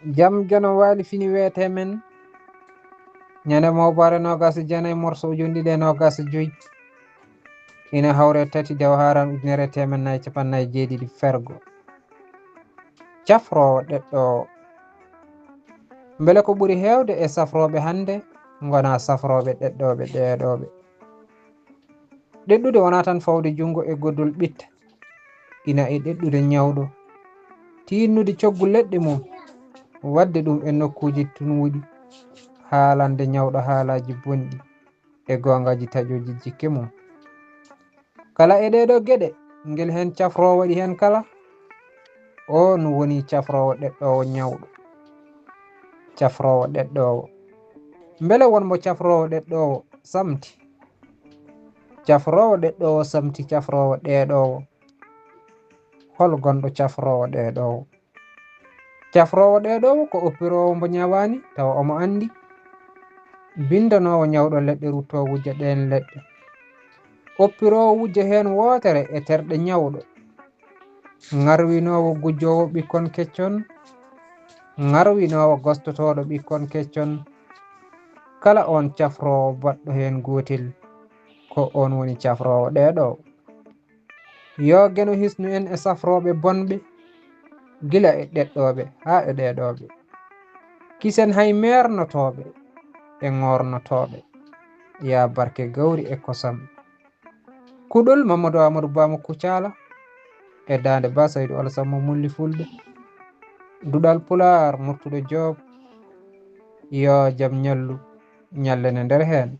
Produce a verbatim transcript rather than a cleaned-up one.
Jam geno waali fini weete men. Ñande mawbare noogas e jeenay morso ujunɗiɗi e noogas e joy. Ina hawre tati dew haaran ujunere teemen nayi capannayi jeeɗiɗi fergo. Cafroowo ɗeɗɗoowo. Mbele ko ɓuri heewde e safrooɓe hannde ngona safrooɓe ɗeɗɗooɓe ɗeeɗooɓe. Ɗeɗɗude wonaa tan fawde junngo e goddol ɓitta, ina e ɗeɗɗude ñawɗo, tiinnude coggu leɗɗe mum, waɗde ɗum e nokkuuji tunwuɗi, haalande ñawɗo haalaaji bonɗi e goongaaji taƴooji jikke mum. Kala e ɗee ɗoo geɗe, ngel heen cafroowo waɗi heen kala, oon woni cafroowo ɗeɗɗoowo ñawɗo. Cafroowo ɗeɗɗoowo. Mbele won mo cafroowo ɗeɗɗoowo samti? Cafroowo ɗeɗɗoowo samti cafroowo ɗeeɗoowo. Hol gonɗo cafroowo ɗeeɗoowo? Cafroowo ɗeeɗoowo ko oppiroowo mbo ñawaani tawa omo anndi. Binndanoowo ñawɗo leɗɗe ruttoo wujja ɗeen leɗɗe. Oppiroowo wujja heen wootere e terɗe ñawɗo. Ŋarwinoowo gujjoowo ɓikkon keccon. Ŋarwinoowo gostotooɗo ɓikkon keccon. Kala oon cafroowo baɗɗo heen gootel, ko oon woni cafroowo ɗeeɗoowo. Yo geno hisnu en e safrooɓe bonɓe, gila e ɗeɗɗooɓe haa e ɗeeɗooɓe. Kisen hay meernotooɓe e ŋoornotooɓe. Yaa barke gawri e kosam. Kuɗol Mamadou Amadou Ba mo Kucala e daande Ba Saydou Alassane mo Mulli Fulɓe. Duɗal Pulaar Murtuɗo Joob. Yo jam ñallu, ñallene nder heen.